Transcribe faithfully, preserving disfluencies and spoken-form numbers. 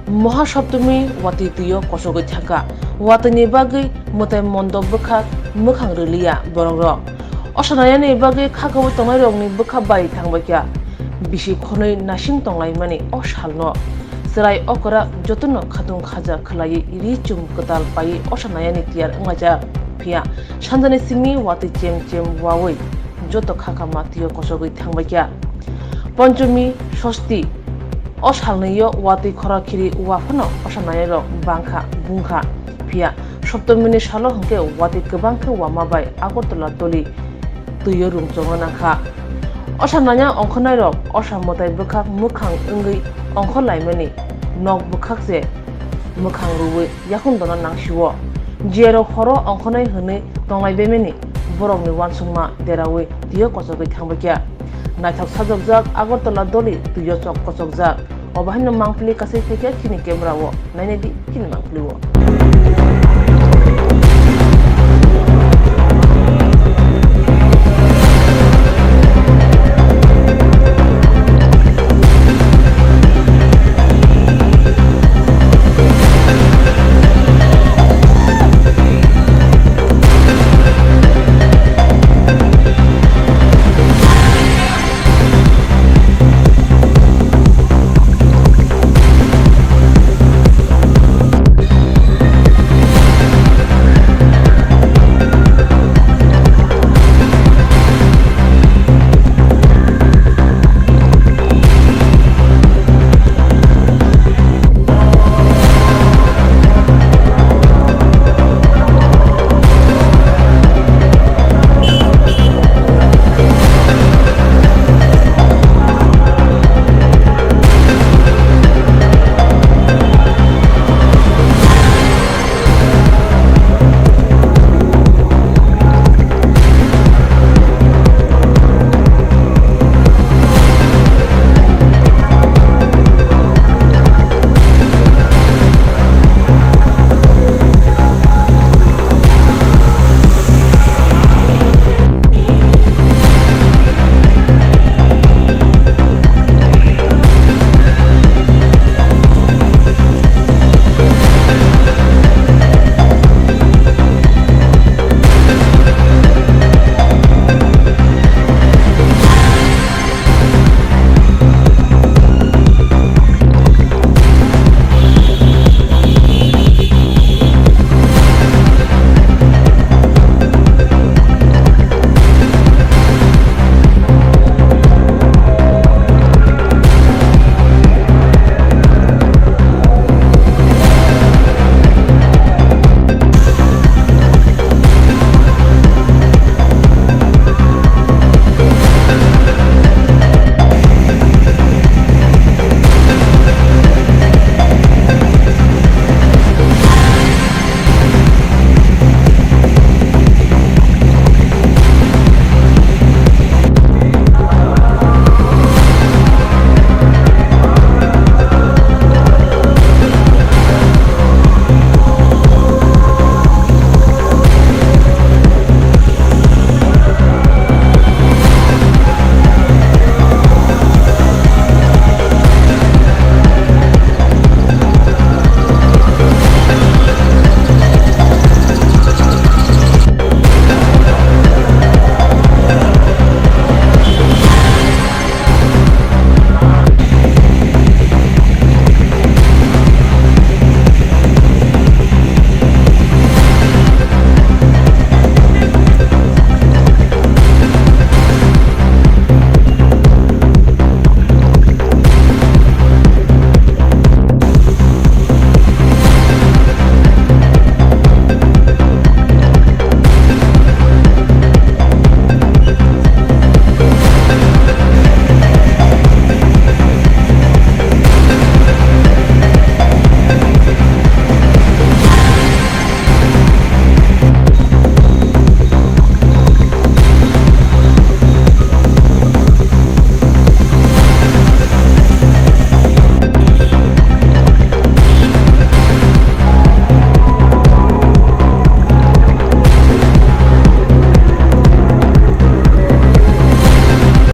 Moha Saptami watwi twio kochogwi thangkha. Watwini bagwi mwtai mondop bwkhak mwkhang rwliya borokrok. Osa nainani bagwi kha kubui tongnairokni bwkha bai thangbaikha. Bisi khonwi nasing tonglaimani o salno. Chwrai okora jotono khatung khaja khwlaiwi ri chum kwtal paiwi osa nainani tiyar wnglaijak. Phiya sanjani simi watwi chem chem wawi joto kha kama twio kochogwi thangbaikha. Ponchomi, Sosti, o salnwio watwi khora khiri wa phano osa nainarok bangkha, bungkha. Phiya Saptamini salo hwnkhe watwi kwbang khe wama bai Agartala doli twio rung chongna nangkha. Osa nanya ongkhornairok osa mwtai bwkhak mwkhang wngwi ongkhorlaimani nok bwkhak se mwkhang rwui yakhung dona nangsio. Jiyarok horo ongkhornai hwnwi tonglaibemani borokni uansukma deraui tio kochogwi thangbaikha. Naithok sajokjak Agartala doli twio chok kochokjak. Obo haino mangpili kasai phaikha chini camera o. Nainai di chini mangpili o.